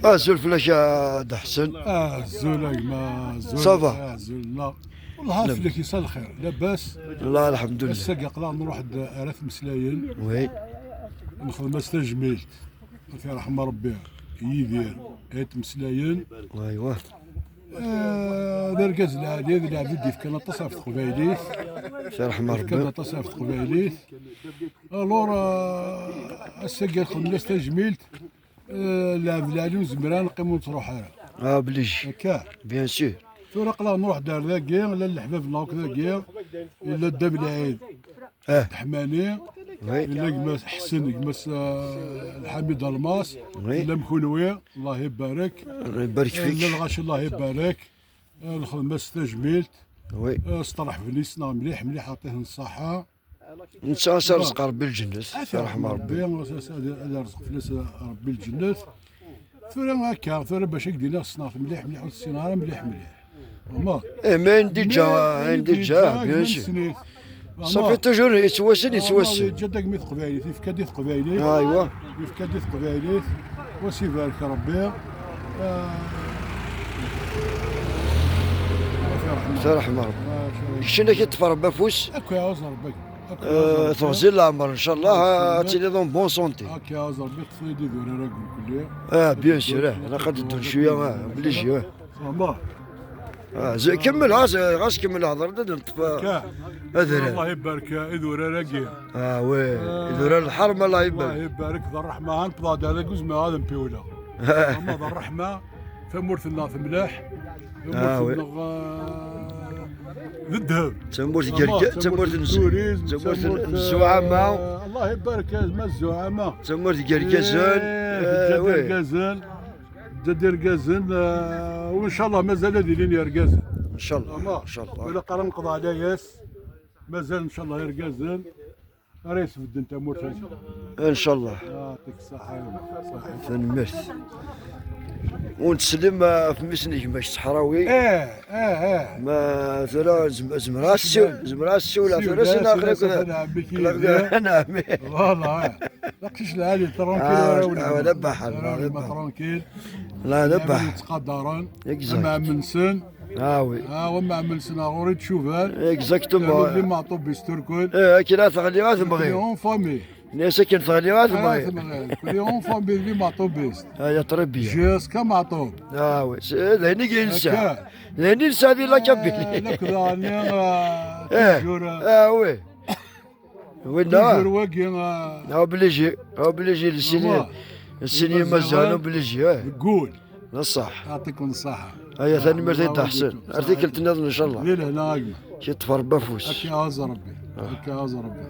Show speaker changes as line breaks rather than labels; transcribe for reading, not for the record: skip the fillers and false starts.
Azul fell-ak a Dda Ḥsen.
Azul a gma, azul.
Ça va?
Azul لا والله fell-ak يسال الخير لاباس.
الله الحمد لله.
الساق قلا نروح ارث مسلاين.
Oui.
نخدم تجميلت في رحمة ربي يدير هات مسلاين.
ايوا.
هذا ركاز العالي هذا العبد يفكنا تصرف تقبايليت.
في رحمة
كان
ربي.
تصرف تقبايليت alors الساق خدم تجميلت العبد العالي وزمران نقيمو تروح
Obligé.
هكا.
Bien sûr.
ثورة قلا نروح دار ذاكي لا الحباب ناك ذاكي الا دا بالعيد حماني.
Oui.
الا كما حسن كما الحميد الماس.
Oui.
الا مكونوي الله يبارك.
الله يبارك
الا
فيك.
الغاشي الله يبارك الخدمة تجميلت.
Oui.
استرح فليسنا مليح مليح عطيه الصحة.
نتسا رزق ربي الجنة في رحمة ربي.
هذا رزق فلوس ربي الجنة. ثورة هكا ثورة باش يقدر الصناعة مليح مليح والسنارة مليح مليح هما.
ايه mais déjà déjà bien sûr, ça fait toujours يتوسن يتوسن.
جدك مي ثقبايليت يفكا دي ثقبايليت.
ايوا.
يفكا دي ثقبايليت وسيبارك ربي
في رحمة ربي. شنو كيطفر بفوس.
اكو يعوز ربك.
تغزي العمر ان شاء الله تيلي dans bonne santé.
هاك يعوز ربي تصيدي دورا راكم كلي.
اه bien sûr انا قد تدور شويه obligé.
فهمت.
اه كمل غاز غاز كمل هضر نطفى هذا.
الله يبارك إذورا راكي.
اه oui إذورا الحرم الله
الله
يبارك.
يبارك ذا الرحمة غنبضاد هذا جوز هذا مبيولا اما ذا الرحمة ثمورت الناس ملاح.
آه oui.
ذا الذهب.
تمورت قرقة تمورت
ال tourisme.
تمورت الزعامة.
الله يبارك ما الزعامة.
تمورت قرقزن.
آه oui قرقزن دير قازن وان شاء الله مازال ديرين يرقازن.
ان شاء الله ان شاء الله.
ولا قرا نقضى على ياس مازال ان شاء الله يرقازن رئيس في انت مورتاج.
ان شاء الله.
يعطيك الصحة صحيح.
تنمرت ونتسلم في مسنك باش الصحراوي.
اه اه اه
ما ثرا زمرا السولة ثرا سنة اخرى نعم.
والله لقيش العالي tranquille.
آه ذبح.
tranquille.
لا ذبح.
تقدران مع منسن.
اه oui.
اه ومع منسن غوري تشوفان.
Exactement.
اللي معطوب بيستركل.
اه كي لا تغلي غا تبغي.
en famille.
الناس كي تغلي غا تبغي.
كل en famille اللي معطوب بيست.
اه يا تربية.
JSK معطوب.
اه oui هني كينسى هني نسى هذه la Kabylie.
لا كذا
اه oui وين
toujours واقي.
Obligé obligé السيني السيني مازال obligé.
قول.
صح.
يعطيكم الصحة.
هيا ثاني مرتين تحسن ارتيكل تنظن ان شاء الله.
ليل هنا اجمل.
شي طفر بفوس.
هكا عز ربي هكا عز ربي.